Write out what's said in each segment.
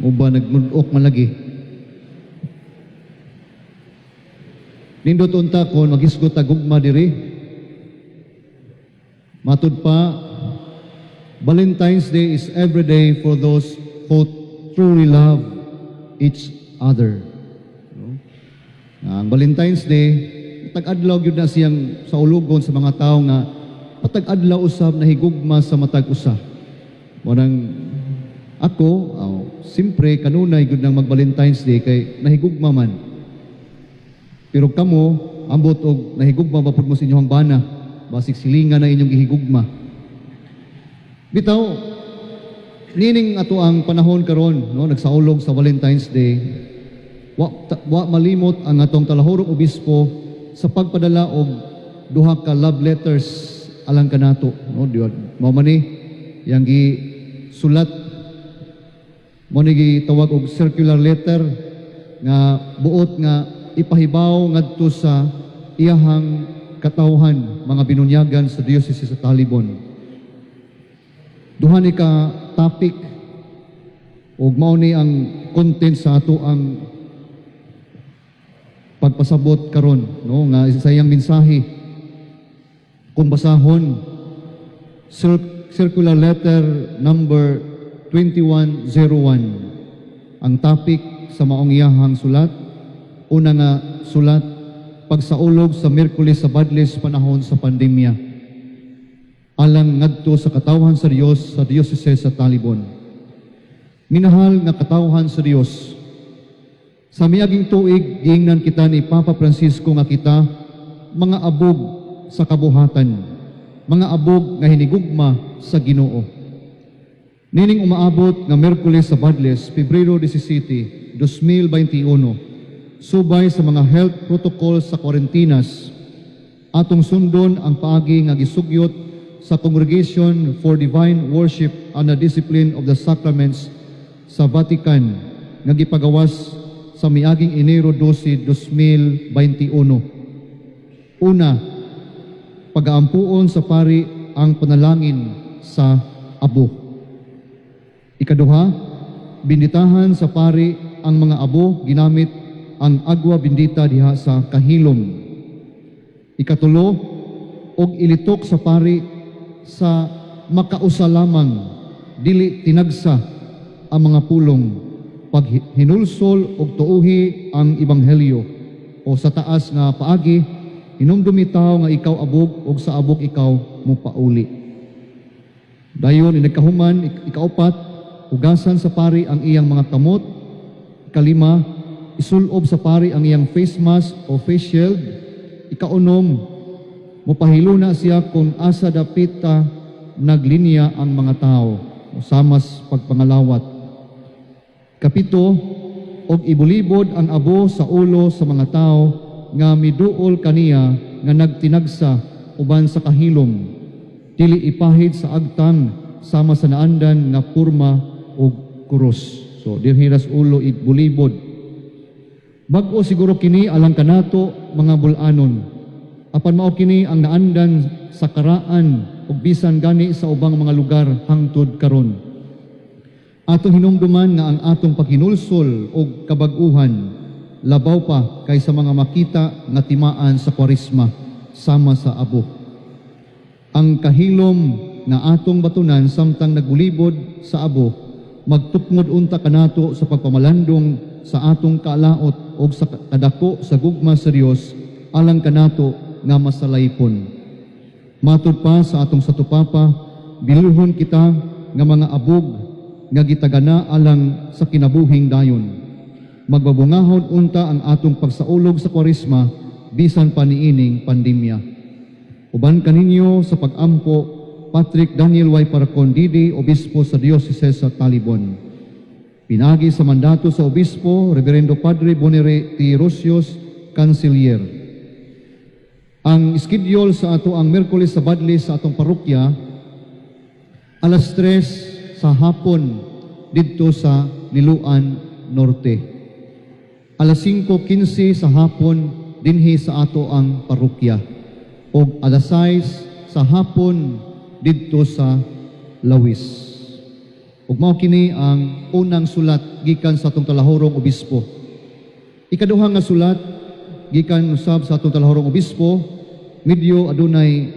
Mo ba nagmudok man lagi. Nindot unta kon maghisgot ta gugma diri. Matud pa, Valentine's Day is every day for those who truly love each other. No? Ang Valentine's Day, matag-adlaw gyud na siyang saulugon sa mga tao nga matag-adlaw usab nahigugma sa matag usa. Wanang ako, oh, simpre kanunay gyud nang mag-Valentine's Day kay nahigugma man. Pero kamo, ambot og nahigugma ba pud mo sa inyong bana, basig silingan na inyong gihigugma. Bitaw, nining ato ang panahon karon, no, nagsaulog sa Valentine's Day, wa malimot ang atong talahurong obispo sa pagpadala og duha ka love letters alang kanato, no, di ba? Mao man ni yang gi sulat mo ni gitawag og circular letter nga buot nga ipahibaw ngadto sa iyahang katawhan, mga binunyagan sa diocese sa Talibon. Duha ni ka topic ug mao ni ang content sa ato ang pagpasabot karon, no, nga sa iyang mensahe. Kung basahon, circular letter number 2101, ang topic sa maong iyahang sulat, una nga sulat, pagsaulog sa Miyerkules sa Badles panahon sa pandemya, alang ngadto sa katawhan sa Dios sa diocese sa Talibon. Minahal nga katawhan sa Dios, sa miaging tuig giingnan kita ni Papa Francisco nga kita mga abog sa kabuhatan, mga abog nga hinigugma sa Ginoo. Nining umaabot nga Miyerkules sa Badles, Pebrero 17, 2021, subay sa mga health protocols sa kwarentinas, atong sundon ang paagi nga gisugyot sa Congregation for Divine Worship and the Discipline of the Sacraments sa Vatican nga gipagawas sa miaging Enero 12, 2021. Una, pagaampuon sa pari ang panalangin sa abo. Ikaduha, binditahan sa pari ang mga abo ginamit ang agwa bindita diha sa kahilom. Ikatulo, og ilitok sa pari sa makausa lamang, dili tinagsa, ang mga pulong pag hinulsol og tuohi ang ebanghelyo o sa taas nga paagi, hinumdumi tawo nga ikaw abog og sa abog ikaw mopauli. Dayon inagkahuman, ikaupat, hugasan sa pari ang iyang mga kamot. Ikalima, isulob sa pari ang iyang face mask o face shield. Ikaunom, mupahiluna siya kung asa dapita naglinya ang mga tao o samas pagpangalawat. Kapito, og ibulibod ang abo sa ulo sa mga tao nga miduol kaniya nga nagtinagsa uban sa kahilom. Dili ipahid sa agtang sama sa naandan nga purma og krus. So dirhi ras ulo ibulibod. Bag-o siguro kini alang kanato mga bulanon. Apan mao kini ang naandan sa karaan ug bisan gani sa ubang mga lugar hangtod karon. Atong hinumduman nga ang atong paghinulsol og kabag-uhan labaw pa kaysa mga makita nga timaan sa Kwaresma sama sa abo. Ang kahilom nga atong batunan samtang nagulibod sa abo magtukmod unta kanato sa pagpamalandong sa atong kaalaot og sa kadako sa gugma sa Dios alang kanato nga masalaypon. Matud pa sa atong Santo Papa, bililhon kita nga mga abog nga gitagana alang sa kinabuhing dayon. Magbabungahon unta ang atong pagsaulog sa Kwaresma bisan pa niining pandemya. Uban kaninyo sa pag-ampo, Patrick Daniel Y. Paracon DD, Obispo sa Diocese sa Talibon. Pinagi sa mandato sa Obispo, Reverendo Padre Bonere T. Rosios, Canciller. Ang schedule sa ato ang Miyerkules sa Badles sa atong parokya, alas 3 sa hapon didto sa Liloan Norte. Alas 5:15 sa hapon dinhi sa ato ang parokya. Og alas 6 sa hapon didto sa Lawis. Ug mao kini ang unang sulat gikan sa atong talahurong obispo. Ikaduha nga sulat gikan usab sa atong talahurong obispo, medyo adunay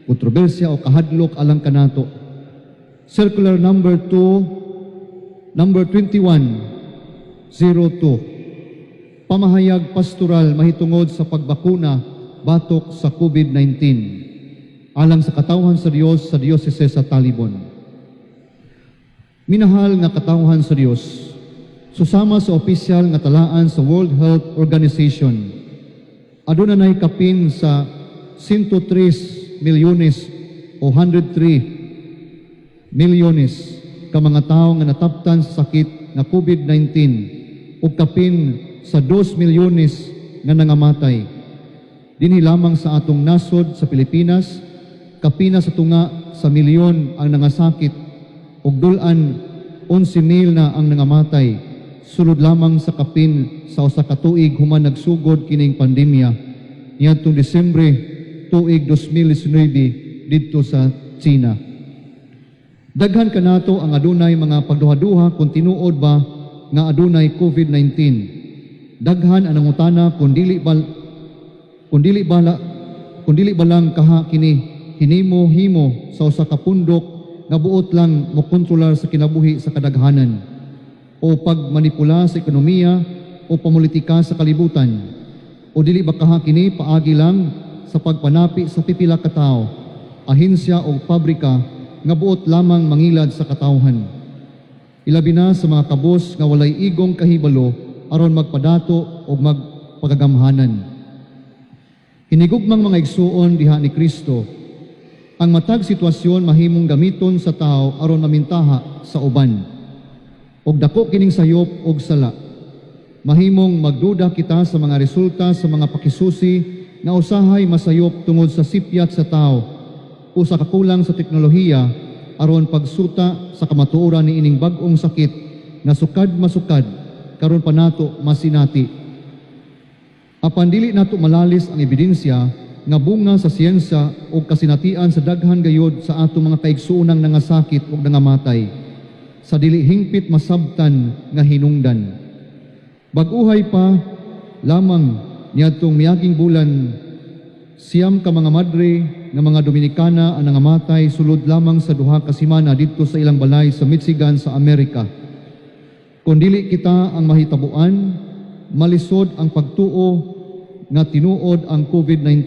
kontrobersya o kahadlok alang kanato. Circular number 2, number 2102. Pamahayag pastoral mahitungod sa pagbakuna batok sa COVID-19 alang sa katawhan sa Dios sa Diocese sa Talibon. Minahal nga katawhan sa Dios, susama sa opisyal nga talaan sa World Health Organization, aduna nay kapin sa 103 milyones o 103 milyones ka mga tawo nga nataptan sa sakit nga COVID-19 ug kapin sa 2 milyones nga nangamatay. Dinhi lamang sa atong nasod sa Pilipinas, kapina sa tunga sa milyon ang nangasakit ug dul-an 11 mil na ang nangamatay sulod lamang sa kapin sa usa ka tuig human nagsugod kining pandemya niadtong Disyembre tuig 2019 didto sa China. Daghan kanato ang adunay mga pagduha-duha kung tinuod ba nga adunay COVID-19. Daghan ang nangutana kung dili ba lang kaha kini hinimo-himo sa usa ka pundok nga buot lang mokontrolar sa kinabuhi sa kadaghanan o pagmanipula sa ekonomiya o pamulitika sa kalibutan, o dili ba kaha kini paagi lang sa pagpanapi sa pipila ka tawo, ahensya o pabrika nga buot lamang mangilad sa katawhan, ilabi na sa mga kabos nga walay igong kahibalo aron magpadato o magpagagamhanan? Hinigugmang mga igsuon diha ni Kristo, ang matag sitwasyon mahimong gamiton sa tao aron mamintaha sa uban. Og dako kining sayop og sala. Mahimong magduda kita sa mga resulta sa mga pakisusi nga usahay masayop tungod sa sipyat sa tao o sa kakulang sa teknolohiya aron pagsuta sa kamatuoran niining bag-ong sakit nga sukad masukad karon pa nato masinati. Apan dili nato malalis ang ebidensya nga bunga sa siyensya o kasinatian sa daghan gayod sa atong mga kaigsuonang nangasakit ug nangamatay sa dili hingpit masabtan nga hinungdan. Bag-uhay pa lamang niadtong miaging bulan, 9 ka mga madre nga mga Dominikana ang nangamatay sulod lamang sa 2 ka semana didto sa ilang balay sa Michigan sa Amerika. Kung dili kita ang mahitabuan, malisod ang pagtuo nga tinuod ang COVID-19.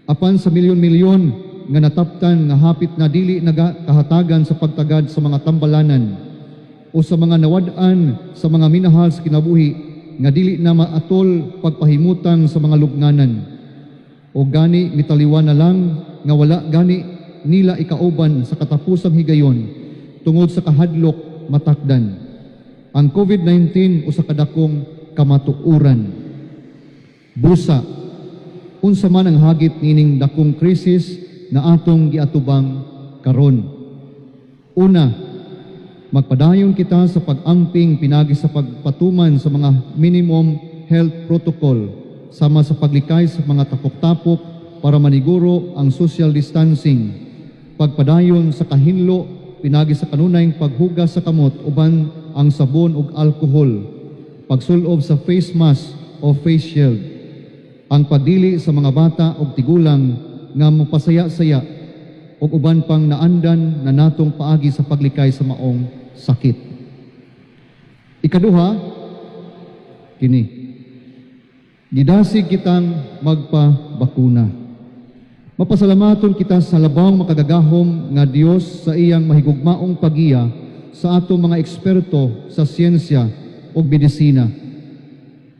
Apan sa milyon-milyon nga nataptan nga hapit na dili naga kahatagan sa pagtagad sa mga tambalanan o sa mga nawad-an sa mga minahal sa kinabuhi nga dili na maatol pagpahimutang sa mga lubnganan. O gani mitaliwan na lang nga wala gani nila ikauban sa katapusang higayon tungod sa kahadlok matakdan. Ang COVID-19 usa ka dakong kamatuoran. Busa, unsa man ang hagit nining dakong krisis nga atong giatubang karon? Una, magpadayon kita sa pag-amping pinagi sa pagpatuman sa mga minimum health protocol sama sa paglikay sa mga tapok-tapok para maniguro ang social distancing, pagpadayon sa kahinlo pinagi sa kanunayng paghugas sa kamot uban ang sabon ug alkohol, pagsulob sa face mask o face shield, ang pagdili sa mga bata ug tigulang nga mopasaya-saya ug uban pang naandan na natong paagi sa paglikay sa maong sakit. Ikaduha, kini. Gidasig kitang magpabakuna. Mapasalamaton kita sa labawng makagagahom nga Dios sa iyang mahigugmaong pagiya sa atong mga eksperto sa siyensya ug medisina,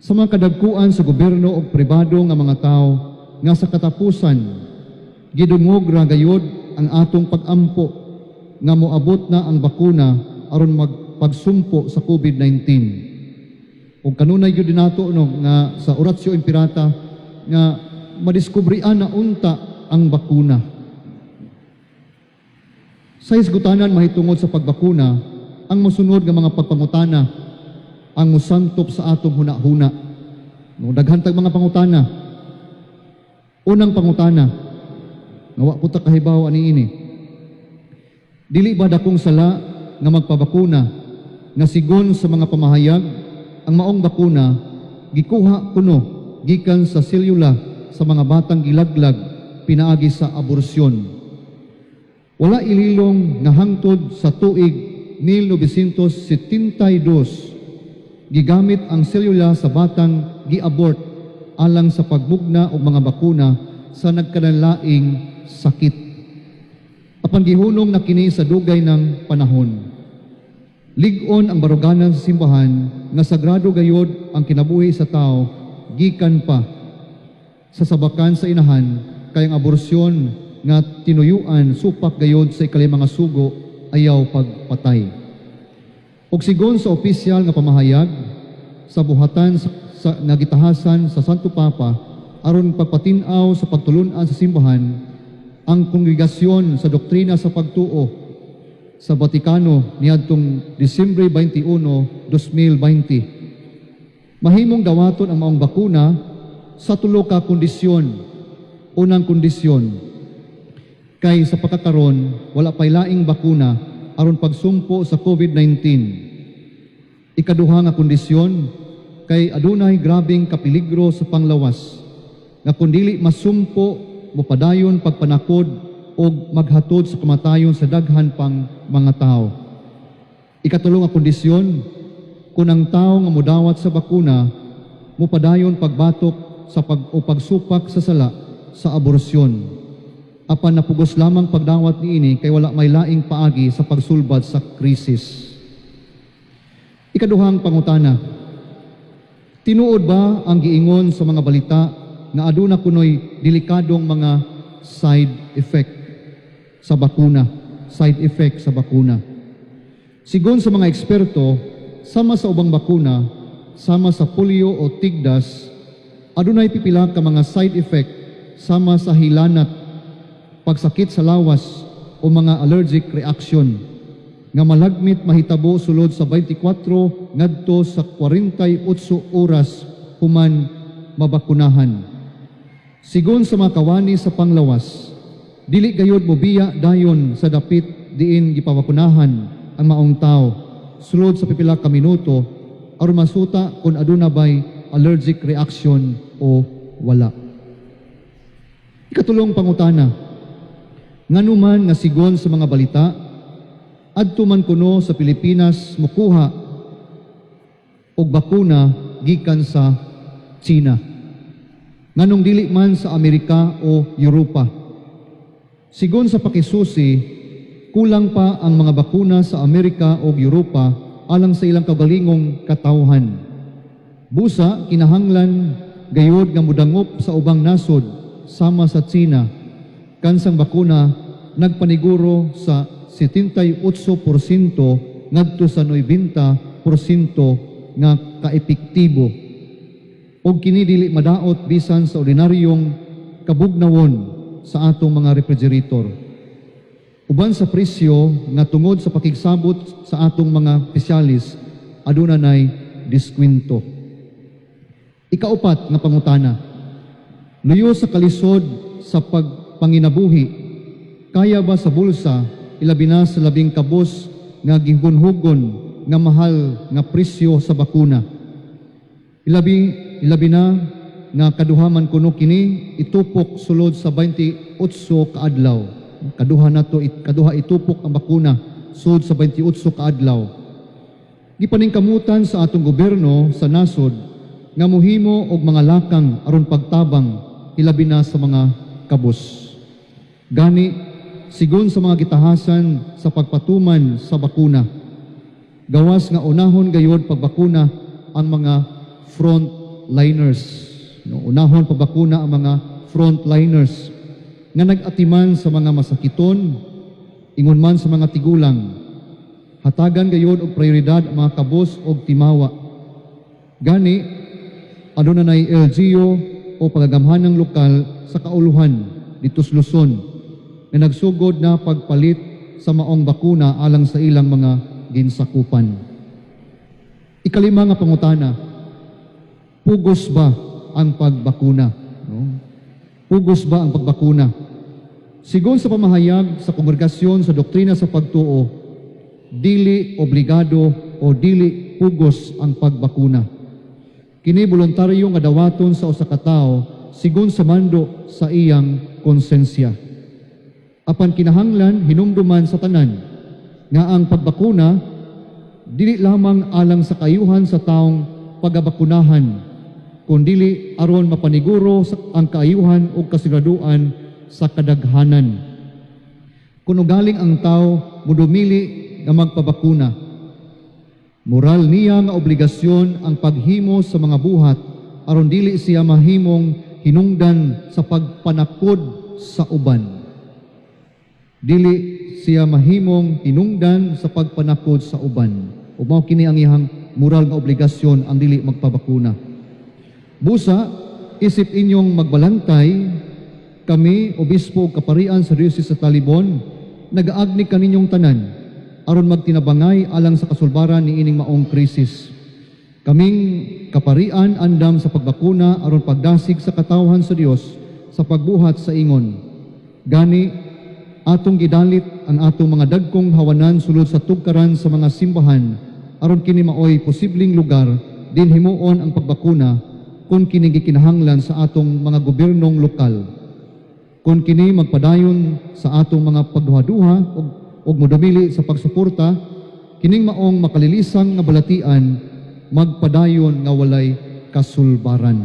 sa mga kadagkuan sa gobyerno ug pribado nga mga tao nga sa katapusan gidungog ra gayod ang atong pag-ampo nga moabot na ang bakuna aron magpagsumpo sa COVID-19. Ug kanunay gyud nato, no, nga sa Oratio Imperata nga madiskubrian na unta ang bakuna. Sa hisgutanan mahitungod sa pagbakuna, ang mosunod nga mga pagpangutana ang mosantop sa atong huna-huna. No, daghan tag mga pangutana. Unang pangutana, nga wa po ta kahibaw ani ini. Dili ba dakong sala nga magpabakuna nga sigon sa mga pamahayag, ang maong bakuna gikuha kuno gikan sa selula sa mga batang gilaglag pinaagi sa aborsyon. Wala ililong nga hangtod sa tuig 1972 gigamit ang selula sa batang gi-abort alang sa pagmugna og mga bakuna sa nagkalainlaing sakit. Apan gihunong na kini sa dugay ng panahon. Lig-on ang baruganan sa simbahan nga sagrado gayod ang kinabuhi sa tao gikan pa sa sabakan sa inahan, kay ang aborsyon nga tinuyuan supak gayod sa ikalima nga sugo, "Ayaw pagpatay." Og sigon sa opisyal nga pamahayag sa buhatan sa nga gitahasan sa Santo Papa aron pagpatin-aw sa pagtulunan sa simbahan, ang Kongregasyon sa Doktrina sa Pagtuo sa Vatikano niadtong Disyembre 21, 2020, mahimong dawaton ang maong bakuna sa tulo ka kondisyon. Unang kondisyon, kay sa pagkakaron wala pay laing bakuna aron pagsumpo sa COVID-19. Ikaduha nga kondisyon, kay adunay grabeng kapeligro sa panglawas nga kung dili masumpo mopadayon pagpanakod og maghatod sa kamatayon sa daghan pang mga tao. Ikatulo nga kondisyon, kung ang tao nga modawat sa bakuna mopadayon pagbatok sa pag o pagsupak sa sala sa aborsyon. Apan napugos lamang pagdawat niini kay wala may laing paagi sa pagsulbad sa krisis. Ikaduhang pangutana, tinuod ba ang giingon sa mga balita nga aduna kunoy delikadong mga side effect sa bakuna? Side effect sa bakuna. Sigon sa mga eksperto, sama sa ubang bakuna, sama sa polio o tigdas, adunay pipila ka mga side effect sama sa hilanat, pagsakit sa lawas o mga allergic reaction nga malagmit mahitabo sulod sa 24 ngadto sa 48 oras human mabakunahan. Sigon sa mga kawani sa panglawas, dili gayod mobiya dayon sa dapit diin gipabakunahan ang maong tao sulod sa pipila ka minuto aron masuta kung aduna bay allergic reaction o wala. Ikatulong pangutana, nganuman nga sigon sa mga balita, adto man kuno sa Pilipinas mukuha og bakuna gikan sa China? Nganong dili man sa Amerika o Europa? Sigon sa pakisusi, kulang pa ang mga bakuna sa Amerika o Europa alang sa ilang kaugalingong katawhan. Busa, kinahanglan gayod nga mudangop sa ubang nasod sama sa China. Kansang bakuna nagpaniguro sa 78% ngadto sa 90% nga kaepektibo. Og kini dili madaot bisan sa ordinaryong kabugnawon sa atong mga refrigerator. Uban sa presyo nga tungod sa pakigsabot sa atong mga pisyalis, aduna nay diskwento. Ikaupat nga pangutana, luyo sa kalisod sa pagpanginabuhi, kaya ba sa bulsa, ilabi na sa labing kabos nga gihugon-hugon nga mahal nga presyo sa bakuna? Ilabi na nga kaduha man kuno kini itupok sulod sa 28 ka adlaw. Kaduha nato kaduha itupok ang bakuna sulod sa 28 ka adlaw. Gipaningkamutan sa atong gobyerno sa nasod nga muhimo og mga lakang aron pagtabang, ilabi na sa mga kabus. Gani sigon sa mga gitahasan sa pagpatuman sa bakuna, gawas nga unahon gayod pagbakuna ang mga frontliners. No, unahon pagbakuna ang mga frontliners nga nag-atiman sa mga masakiton, ingon man sa mga tigulang. Hatagan gayod og prioridad ang mga kabos og timawa. Gani, aduna nay LGU o pagagamhanang lokal sa kauluhan dito sa Luzon na nagsugod na pagpalit sa maong bakuna alang sa ilang mga ginsakupan. Ikalima nga pangutana, pugos ba ang pagbakuna? No? Pugos ba ang pagbakuna? Sigon sa pamahayag sa Kongregasyon sa Doktrina sa Pagtuo, Dili obligado o dili pugos ang pagbakuna. Kini voluntaryo nga dawaton sa usa ka tawo sigon sa mando sa iyang konsensya. Apan kinahanglan hinumduman sa tanan nga ang pagbakuna dili lamang alang sa kaayuhan sa taong pagabakunahan, kundili aron mapaniguro sa ang kaayuhan ug kasiguraduan sa kadaghanan. Kung ugaling ang tao mudumili nga magpabakuna, moral niya nga obligasyon ang paghimo sa mga buhat aron dili siya mahimong hinungdan sa pagpanakod sa uban. Dili siya mahimong hinungdan sa pagpanakod sa uban. Ug mao kini ang iyang moral nga obligasyon, ang dili magpabakuna. Busa, isip inyong magbalantay, kami, obispo ug kaparian sa Diocese sa Talibon, nagaagni kaninyong tanan aron magtinabangay alang sa kasulbaran ni ining maong krisis. Kaming kaparian andam sa pagbakuna aron pagdasig sa katawhan sa Dios sa pagbuhat sa ingon. Gani atong gidalit ang atong mga dagkong hawanan sulod sa tugkaran sa mga simbahan aron kini maoy posibleng lugar din himuon ang pagbakuna kung kini gikinahanglan sa atong mga gobyernong lokal. Kung kini magpadayon sa atong mga pagduha-duha ug modumili sa pagsuporta, kining maong makalilisang nga balatian magpadayon nga walay kasulbaran.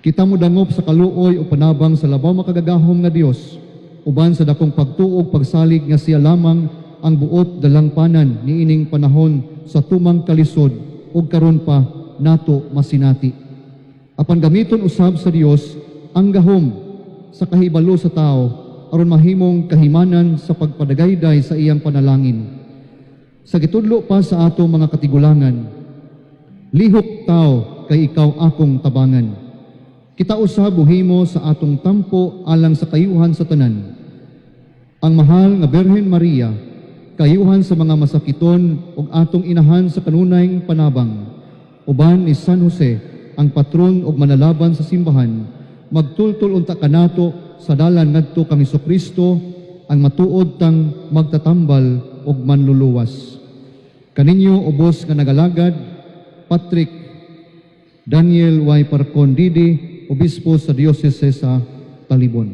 Kita mo dangop sa kaluoy o panabang sa labaw makagagahom nga Dios uban sa dakong pagtuo ug pagsalig nga siya lamang ang buot dalangpanan niining panahon sa tumang kalisod ug karon pa nato masinati. Apan gamiton usab sa Dios ang gahom sa kahibalo sa tao aron mahimong kahimanan sa pagpadagayday sa iyang panalangin. Sa gitudlo pa sa atong mga katigulangan, "Lihok tao kay ikaw akong tabangan." Kita usab muhimo sa atong tampo alang sa kaayuhan sa tanan. Ang mahal nga Birhen Maria, kaayuhan sa mga masakiton ug atong inahan sa kanunayng panabang, uban ni San Jose, ang patron ug manalaban sa simbahan, magtultol unta kanato sa dalan ngadto kang Kristo, ang matuod tang magtatambal ug manluluwas. Kaninyo ubos nga nagalagad, Patrick Daniel Y. Parcon Didi, Obispo sa Diocese sa Talibon.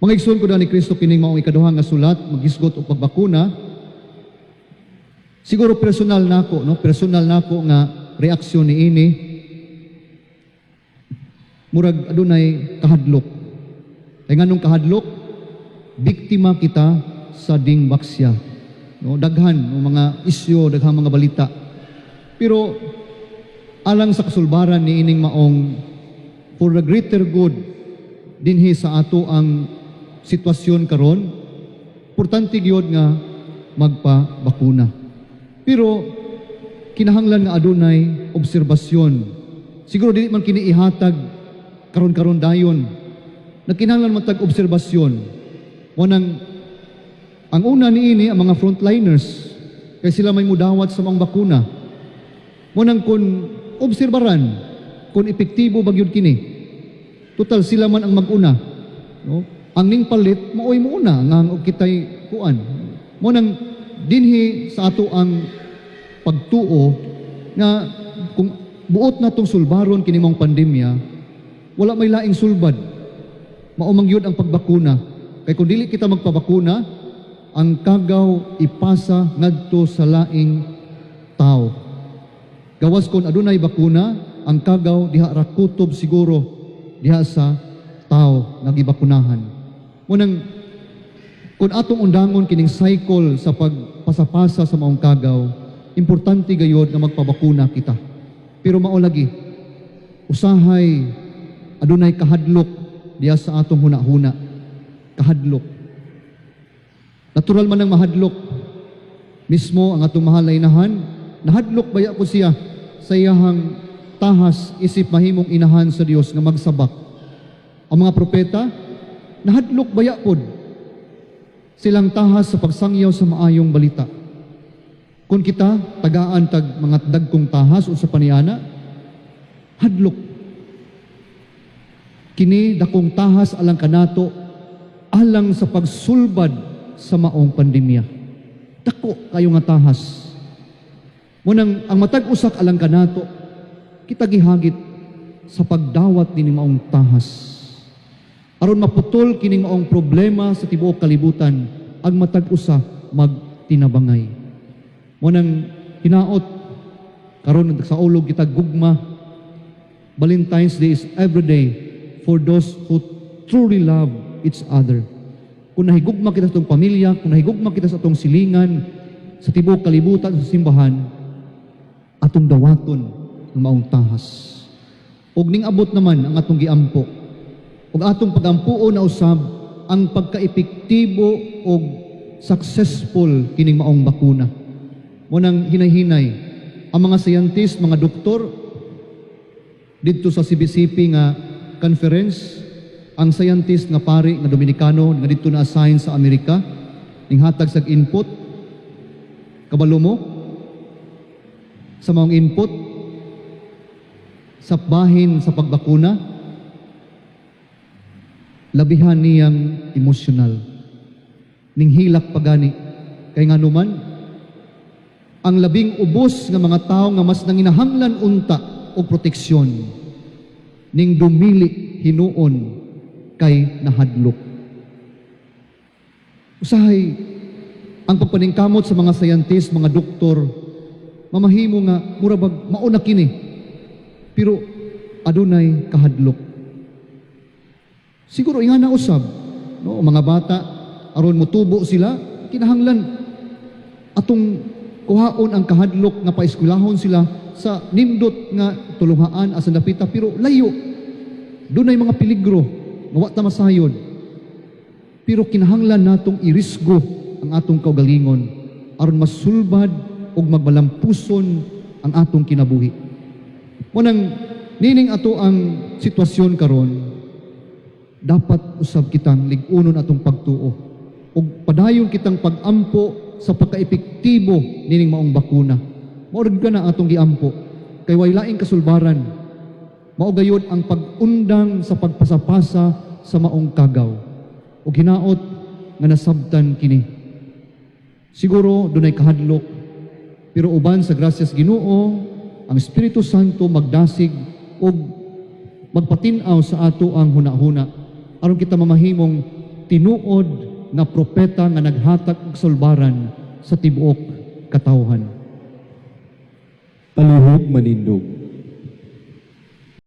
Mga igsoon ko ni Kristo, kining maong ikaduha nga sulat magisgot og pagbakuna. Siguro personal nako, no? Personal nako nga reaksyon niini. Murag adunay kahadlok. Kay nganong kahadlok? Biktima kita sa Dengvaxia. No, daghan ng mga isyu, daghan mga balita. Pero alang sa kasulbaran ni ining maong for the greater good dinhi sa ato ang sitwasyon karon, importante gyud nga magpabakuna. Pero kinahanglan nga adunay obserbasyon. Siguro dili man kini ihatag karon-karon dayon. Nagkinahanglan man tag obserbasyon. Mo nang ang una niini ang mga frontliners kay sila may mudawat sa mga bakuna. Mo nang kung obserbaran kung epektibo ba gyud kini. Total sila man ang mag-una, no? Ang ning palit maoy mouna nga og kitay kuan. Mo nang dinhi sa ato ang pagtuo nga kung buot natong sulbaron kini mong pandemya, wala may laing sulbad. Mao man gyud ang pagbakuna. Kay kung dili kita magpabakuna, ang kagaw ipasa ngadto sa laing tao. Gawas kon adunay bakuna, ang kagaw diha ra kutob siguro diha sa tao nga gibakunahan. Munang kung atong undangon kining cycle sa pagpasapasa sa maong kagaw, importante gayod nga magpabakuna kita. Pero mao lagi, usahay adunay kahadlok diha sa atong huna-huna. Kahadlok. Natural man ang mahadlok. Mismo ang atong mahal na inahan, nahadlok baya ko siya sa iyahang tahas isip mahimong inahan sa Dios nga magsabak. Ang mga propeta, nahadlok baya pod silang tahas sa pagsangyaw sa maayong balita. Kung kita tagaan tag mga dagkong tahas o sa paniana, hadlok. Kini dakong tahas alang kanato alang sa pagsulbad sa maong pandemya. Dako kayo nga tahas. Mao nang ang matag usa alang kanato, kita gihagit sa pagdawat nining maong tahas. Aron maputol kining maong problema sa tibuok kalibutan, ang matag usa magtinabangay. Mao nang hinaot karon saulog kita gugma. Valentine's Day is every day for those who truly love each other. Kung nahigugma kita sa atong pamilya, kung nahigugma kita sa atong silingan, sa tibuok kalibutan, sa simbahan, atong dawaton ang maong tahas. Ug ning abot naman ang atong giampo. Ug atong pagampuon na usab ang pagka-epektibo og successful kining maong bakuna. Mao nang hinay-hinay ang mga scientist, mga doktor didto sa CBCP nga conference, ang scientist nga pari nga Dominikano nga didto na assign sa Amerika, ning hatag sag input. Kabalo mo sa maong input sa bahin sa pagbakuna, labihan niyang emosyonal, ning hilak pagani, kay nganuman ang labing ubos nga mga tao nga mas nanginahanglan unta og proteksyon ning dumili hinuon kay nahadlok. Usahay ang pagpaningkamot sa mga scientist, mga doktor, mamahimo nga mura bag mao na kini, pero adunay kahadlok. Siguro ingana usab, no, mga bata, aron motubo sila, kinahanglan atong kuhaon ang kahadlok nga paeskwelahon sila sa nindot nga tulunghaan asa dapita, pero layo, dunay mga peligro nga wa ta masayod, pero kinahanglan natong irisgo ang atong kaugalingon aron masulbad ug magmalampuson ang atong kinabuhi. Mao nang nining ato ang sitwasyon karon, dapat usab kitang lig-unon atong pagtuo ug padayon kitang pag-ampo sa pagka-epektibo nining maong bakuna. Mao ka na atong giampo kay way laing kasulbaran. Mao gayud ang pag-undang sa pagpasapasa sa maong kagaw. Ug hinaot nga nasabtan kini. Siguro dunay kahadlok, pero uban sa grasya sa Ginoo, ang Espiritu Santo magdasig ug magpatin-aw sa ato ang hunahuna aron kita mamahimong tinuod nga propeta nga naghatag og sulbaran sa tibuok katawhan. Palihog manindog.